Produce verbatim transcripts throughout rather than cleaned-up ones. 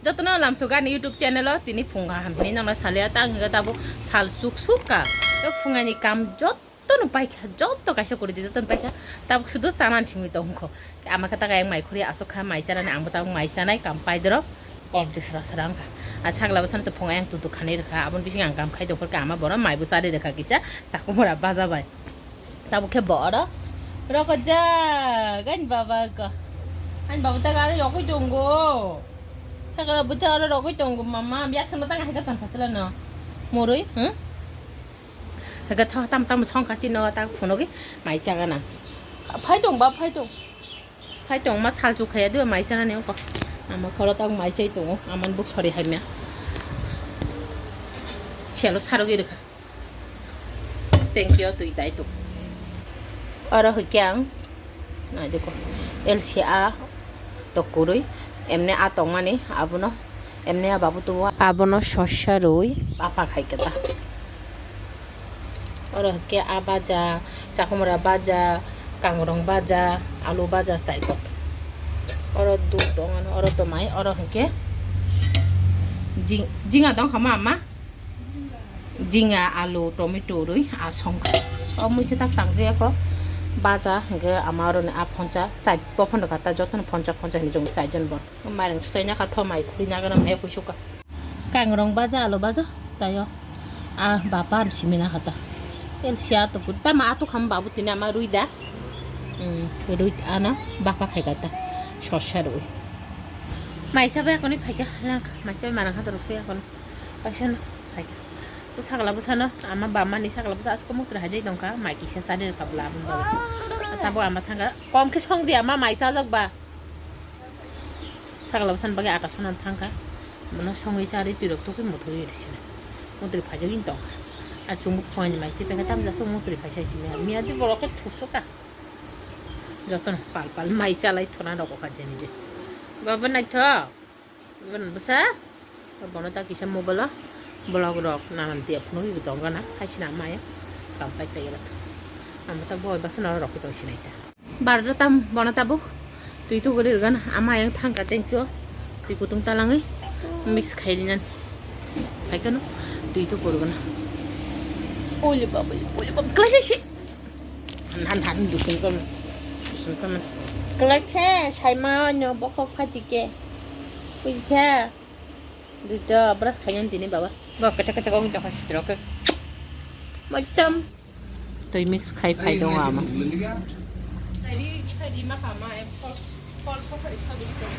Jotono lamsogo ani YouTube channel o tini phunga hamhini nangna salia ta ang tabuk sal suk suk ka. Phungani kam jotono paikha, joto kaisa kuridi jotono paikha. Tabuk sudu chanan simi tongkho. Ama khe ta kayang mai khuri asuk kha mai chanani, ang bo tabuk mai chanai kam pai doro. Kom se sra sra wngkha. A chakla bwsano to phunga yang tutu khanai rwkha. Aboni bising ang kam khai tongphor kha ama bono mai bo chari rwkha kisa chakumura baja bai. Tabuk khe bo oro rokojak ani baba ko. Ani baba ta aro yokoi tongo. Saka bwsa oro rokoi tongo mama. Biya kheno ta hai ka tan phachla no. Moroi, hmm? Haka tha tam tam song ka chino ta phunogi mai chaga na. Phai tong ba, phai tong. Phai tong ma sal chu khaya diba mai chaga ni ko. Ama khoro ta mai chai tongo. Aman bu sori hai mya. Selo sarogi rwkha. Thank you, twi dai tuk. Oro hwnkhe ang, nai diko, L C A to kwrwi, emne a tongmani, abono, emne a babu tubo, abono sosa rwi, apa khai khe ta. Oro hwnkhe a baja, chakumra baja, kangrong baja, alu baja, chai kok. Oro duk dong, oro tomai, oro hwnkhe jing-, jinga dong kha ma, ma? Jinga, alu, tomato rwi a songkha. O mui khe tak tangjaya kho. Baja hwnkhe ama oroni a phoncha, chai bo phondokha ta jotono phoncha phoncha hinwi chwng chaijon bon. Mairang swtaina kha tho mai khuri nagana mai kuisukha. Kangrong baja, alu baja taio. A bapa ar simi nakha ta. Tel sia to kut. Tama atu kham babu tini ama rwi da. Hmm, rwi ana bapa khai kha ta. Sosa rwi. Maisa bai koni phaikha lang. Maisa bai marang kha dorok se koni. Kaisa no, hai. Sakla bwsano, ama bamani sakla bwsa aswk muktrwi haijak tongkha, mai kisa chari rwkha bwla aboni bagwi. Tabuk ama thangkha, kom khe song di ama mai chajak ba. Sakla bwsani bagwi ata sonani thangkha. Bono songwi charwi twirok tugwi muthurwi rwsina. Muktrwi phaijagwi tongkha. A chwngbo phuaini mai chipengkha, tamjasa muktrwi phaisa simi. Miya di borok khe thusukha. Jotono pal pal mai chalai thona rokha jeni je. Baba naithok. Iban bwsa, bono ta kisa mobile o vlog rok nanan tiya phunugwi tong gana, haisina ama ya kam pai pai gana. Amo ta boi bwsa no rok tong sinai ta. Bar rok tam bono tabuk twi tuguri gana, ama yang thangka thank you. Twi kutung talangwi mix khai linan. Hai kano twi tugur gana. Oli baba, oli baba, klai si. Han, han, han, dusun kam. Dusun kam. Kelek khe, saima no bokhok phati khe. Buji khe. Duita brush khaina tini baba. Ba kata kata kong ta khasitro khe. Macam. Toi mix khai phai dong ama. Tadi, tadi ma kama, em, kol, kol, kol, kol, kol.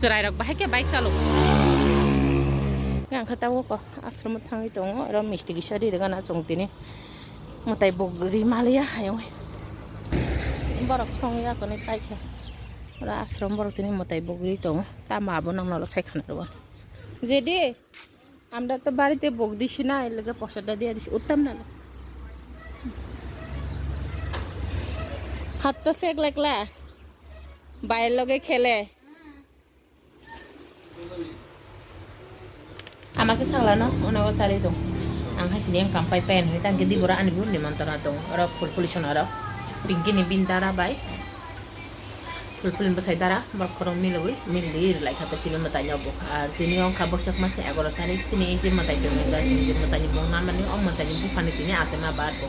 Chwrairok bahai khe bike chalo. Yang khe tabuk ashram o thangwi tongo, oro misti kisa ri rwgana chwng tini. Mwtai bugri maliya hayung. Borok songya kwnwi paikha. Oro ashram borok tini mwtai bugri tongo. Tamo abo nokno sai khana rwo. Jedi, আমরা তো বাড়িতে বক দিছি না, এর লগে পয়সাটা দিয়ে দিছি, উঠতাম না। হাত তো সেক লাগলা, বাইরের লগে খেলে। Ama khe sakla no, ono o charwi tong. Ang hai sini ang kam pai pai hinwi tang khe di bora ani bun ni mantona tong. Oro phul phul sona oro. Pinky ni bin dara bai. Phul phul ni bwsai dara, borok khorok milwi, milwi rwlai kha tei tini mwtai no bo. Ar tini wngkha bosak mas ni egaroh tarik, sini je mwtai tongmani, je mwtai ni mung nangmani, o mwtai ni buphani tini achai ma bar bo.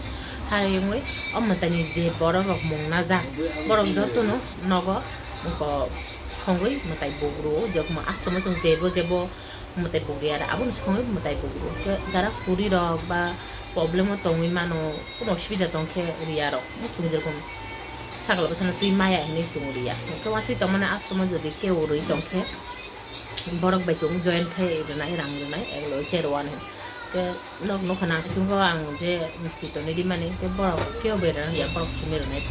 Hai wngwi o mwtai ni je borok rok mung najak, borok jotono nogo, wngkha songwi mwtai bugru, je ashram o chwng jebo jebo mwtai bugri aro, abono songwi mwtai bugru. Khe jara puri rok ba problem o tongwi mano, kuno osubida tong khe riya rok, chwng jerokom sakla bwsano twi maya hinwi chwng riya. Khe uansuk tongmani ashram o jodi kebo rwi tong khe, borok bai chwng join khai rwnai, rang rwnai, ek loi khe rwani. Khe nok nokha nang bisingo ang je misti tonwi rimani, khe borok kebo berana ya, borok simi rwnai.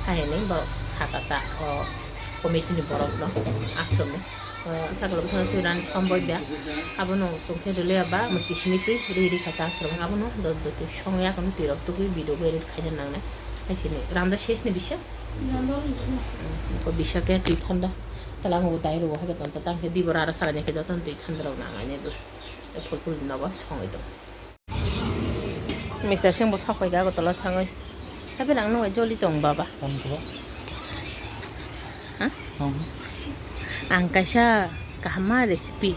Hai hinwi borok saka ta o committee ni borok no ashram o. Sakla bwsano twi rani somboi bya. Abono tongkhe rwlaya ba mwswi simi twi ri ri kha ta aswrwng. Abono dot dot twi songya kono twi rok tugwi video bo edit khaina nangnai. Hai sini, randa ses ni bisa? Randa ni bisa. Hmm, ko bisa ke twi thanda. Talang bo dai ro hai ko ton ta tang ke di bora ara sara ni ke joton twi thanda ro na ngai ne bla. E phul phul no bo song oi do. Mister Singh bo sapai ga Agartala thangoi. Tapi nang nung joli tong baba. Tong ko. Ha? Tong. Ang kaisa kahama recipe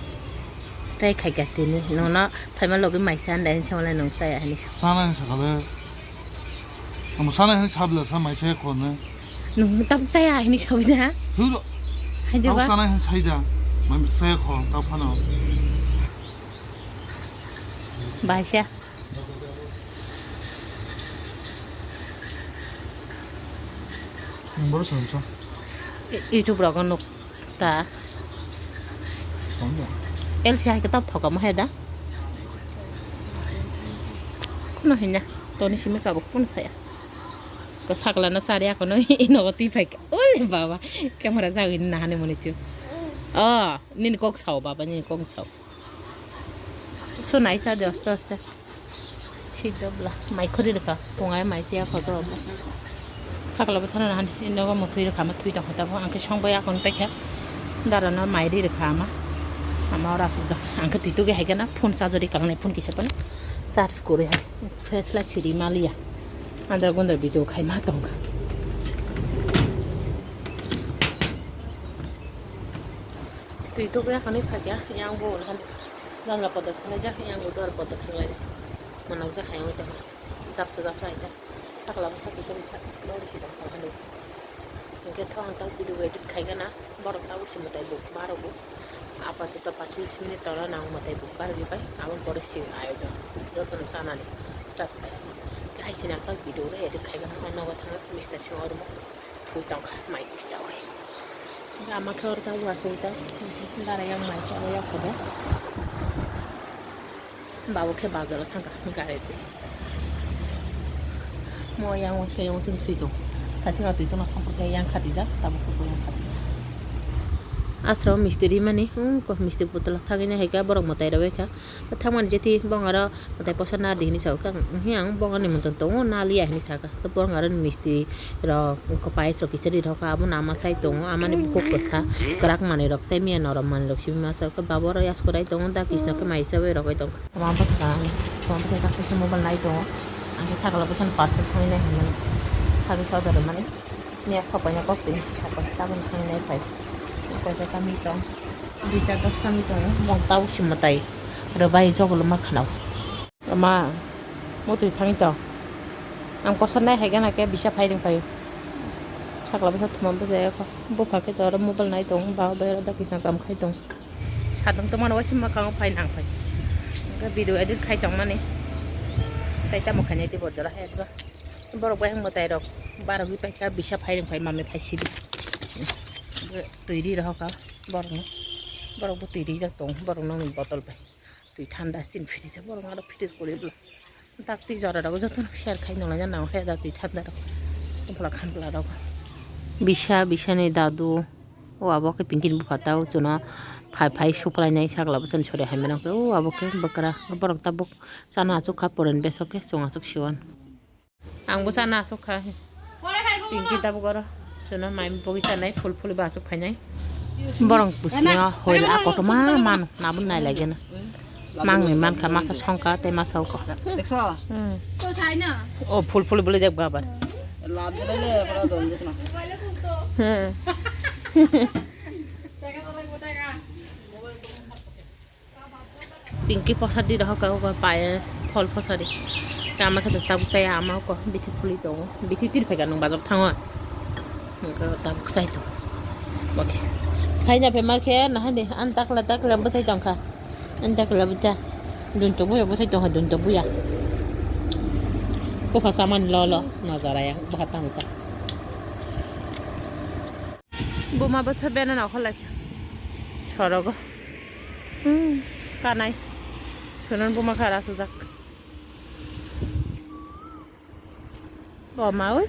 try khai ga tini. Nono phaima logi maisa andai hinsa wala nung saya hinsa. Sana hinsa kale. Amo sana hinsa bla sa maisa khone. Nung tam saya hinsa wina. Hudo. Hai de ba. Sana hinsa ida. Maisa khon ta phano. Baisa. Number songsa. YouTube rogo nuk ta. Tongya. L C hai kitab thoka mo heda. Kuno hinya. Toni simi kabuk pun saya. Ko sakla na sari ako no ino ko tipai. Ole baba. Camera jagin na hane monitu. Oh, nini kok sao baba, nini kok sao. So naisa de aste aste. Siddo bla mai khori rwkha. Pungai mai chiya khoto bla. Sakla bwsano nahan nogo muthui rwkha ma thui tong khoto. Ang khe song bai akon paikha. Dara no mai ri rwkha ama. Ama ora sujak. Ang khe twi tuge hai gana phone charge ri kalnai phone kisa phone. Charge kori hai. Fresh la chiri maliya. Andar gundar video khai ma tong kha. Twi tuge akhani phakya. Yang bo nahan. Janla podok thanglaijak, yang bo duar podok thanglaijak. Manakjak hai wngwi tongkha. Japsa japsa hai ta. Sakla bwsa kisa kisa lori si tongkha hwnwi. Hinkhe tho ang tak video edit khai gana. Borok tabuk si mwtai buk barogo. Apatoto pachish minute tola nang mwtai buk barogwi bai. Aboni pore si ayojon. Jotono chanani start khai. Hinkhe hai sini ang tak video edit khai gana. Nogo thangwi mister sing orumo. Twi tongkha mai chawi. Lama khe oro tabuk asukjak. Dara yang mai chawi ya khodo. Babo khe bazar o thangkha gari twi. Mo yang o se yang sing twi tong. Thaching a twi tongna thangkha khe yang khatijak, tabuk khe yang khatijak. Asro mistiri mani, hmm, ko mistiri putla thangwi nai hai kha borok mwtai rw kha. Thangmani jethi bong aro mwtai posa na di hinwi sa kha, "Hiya ang bong ani muiton tongo, na liya," hinwi sa kha. Bong aro ni misti rok, pais rok kisa ri rok kha, abo no ama chai tongo, amani bukhuk kwsa kwrak manwi rok chai miya, norom manwi rok simi masa kha, babo oro yas kwrai tongo, da kis no khe mai chawi rogwi tongkha. Toma bwswk ang, toma bwswk tak kisa mobile nai tongo, ang khe sakla bwsano parcel thangwi nai hinmani, thangwi soda rwmani. Miya sokaina kok twi si sokai, tabuk thangwi nai phai. Koita ta mi tong, duita dosta mi tongo, bong tabuk si mwtai rwbai jogolo ma khwnao. Ma, motwi thangwi tong. Ang kosa nai hai gana khe bisa phai rwng phaio. Sakla bwsa thuma bwsa ya kho. Bupha khe to oro mobile nai tong, ba bai oro da kisna kam khai tong. Sadung tongmani waisa mwkang phai nang phai. Hwnkhe video edit khai tongmani. Tai tamo khainai tei bo jora hai ba. Borok bai ang mwtai rok barogwi paikha bisa phai rwng phai mami phai sidi. Twi ri rohor kha borokno. Borok bo twi rijak tong borokno botol bai. Twi thanda chini fridge borok aro fridge guri bwla. Tak twi jora rok jotono share khai nang laina nang khe da twi thanda rok. Bwla khan bwla rok. Bisa bisa ni dadu. O abo khe Pinky ni bupha tao chwngno phai phai suplai nai sakla bwsani sori hai mano khe o abo khe bwkra borok tabuk chana achuk kha poren beso khe chwng achuk siwan. Ang bo chana achuk kha. Pinky tabuk oro chwngno mai bogwi chanai phul phul bo achuk phainai. Borok bwskango hoila kotorma mano naboni nai lai gana. Mangni mankha masa songkha tei masa ukha. Dekso? Hmm. O phul phul bwlwi dek babar. Lab jela le pura don jekna. Hmm. Pinky posadi rohor ka uko payas phol posadi. Tama khe tabuk chaya ama uko bithi phulwi tongo. Bithi tir phaikha nwng bazar thango. Hwnkhe tabuk chai tongo. Okay. Phaina phaima khe nahani an takla takla bwchai tongkha. Ani dakla bwta. Duntok buya bwsai tongkha duntok buya. Bupha chamani lo lo. Nojara yang bupha tamo cha. Buma bwsa bena nokho lai. Sorogo. Hmm, kanai. Sunon buma khara sujak. O ma oi.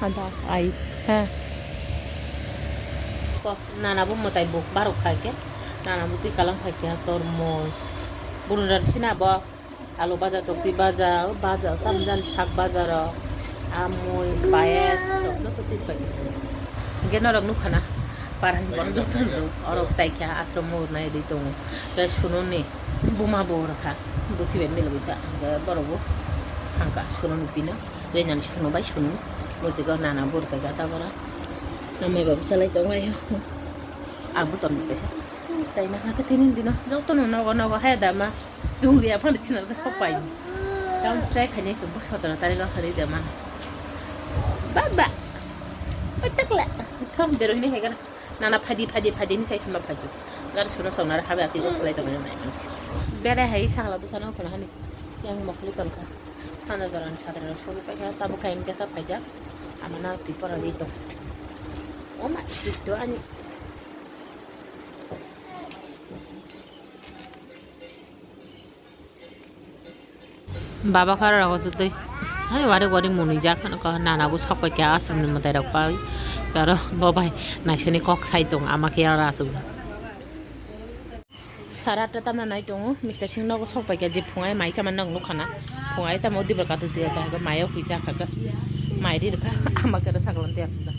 Ada ai. Ha. Ko nana bo mwtai buk barok khai khe. Nana bo twi kalang khai khe tormoj. Burun ran sina bo. Alu baja, tokti baja, o baja, o tamjani sak baja rok, amui, payas rok joto twi pai. Hingke norok nukha na, parani borok joto no orok chaikha, aswk murna ri tongo. Tei sununi buma bo rokha, busi bai milogwi ta, hingke borok bo thangkha sununi bini, tei nani sunu bai sunu, mujungo nana bo rwkha gata bora. Namai bo bwsalai tonglaio. Ang bo tongo kaisa. Chaina kha khe tini dino, joto no nogo nogo hai da ma. Chwng ria phano chwng khe sok pai. Tam try khainai se bwswk tara tari ga khari de man. Baba. Oi takla. Thom beroi ni hegana. Nana phadi phadi phadi ni sai sima phaju. Gar suno song nara habe achi rok salai tong nai mansi. Bere hai sakla bwsano kono hani. Yang mokli tongkha. Sana jaran sadra rok sobi paikha tabo kain jata phaijak. Amana pipora ri tong. Oma, ito ani. Baba kha aro rago twi. Hai wari wari muni jak phano kha nana bo sok pai kha aswk ni mwtai rok pai. Aro bo bai naisani kok sai tong ama khe aro aswk jak. Sara atta tamna nai tongo Mister Singh nogo sok pai kha je phungai mai chama nog nukha na. Phungai tamo dibra katu twi ta mai o kisa kha kha. Mai ri rwkha ama khe aro saklang twi aswk jak.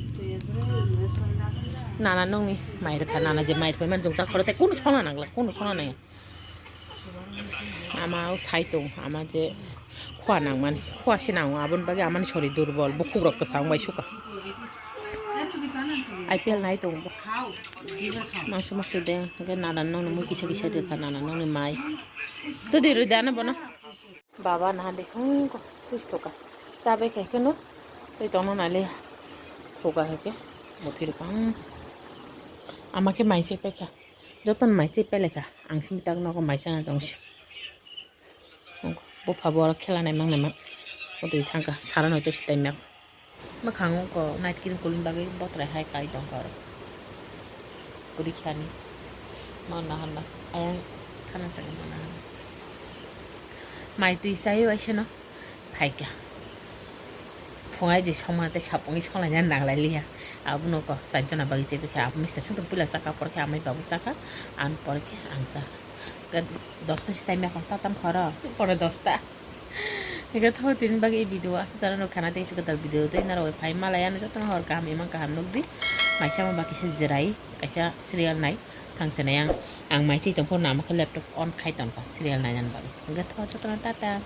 Nana nongni mai rwkha nana je mai rwkha man jung ta khoro tei kunu sona nangla kunu sona nang. Ama o sai tong, ama je khua nangmani, khua se nango, aboni bagwi amani sori durbol, bukhuk rok kwchang bai suka. I P L nai tongo bo. Mangso mangso de, hwnkhe nana nongni mui kisa kisa rwkha, nana nongni mai. Todi rwdi ano bono. Baba naha de, hwnkhe thustoka. Chabai khai kheno, tei tongno nai le. Khoga hai khe, muthwi rwkha. Hmm. Ama khe mai se paikha. Jotono mai chai pelekha, ang simi tak nogo mai chana tong si. Bupha bo oro khela naimang naimang. Otwi thangkha, sara noito si taimyak. Mwkhang ungko night cream kulini bagwi botrai hai kai tongkha oro. Kwrwi khani. Mo naharna, ayang thana chani mo naharna. Mai twi chai waisano. Phaikha. Phungai je songma tei sapungwi songlaina nanglailiya. Abono kok chaijona bagwi chebikha. Abo mister songtong puila chakha, porkhe amai babu chakha, ani porkhe ang chakha. Ga-, dosta si taimya kong tatam khoro, pore dosta. Hingke tho tini bagwi video aswk jora nukha na tei swkang video tei narok phai malaya no jotono hor kaham imang kaham nukdi. Maisa ma ba kisa jerai, kaisa serial nai thangsinai ang. Ang mai si tongphuru namo khe laptop on khai tongkha serial nainani bagwi. Hingke tho jotono tata.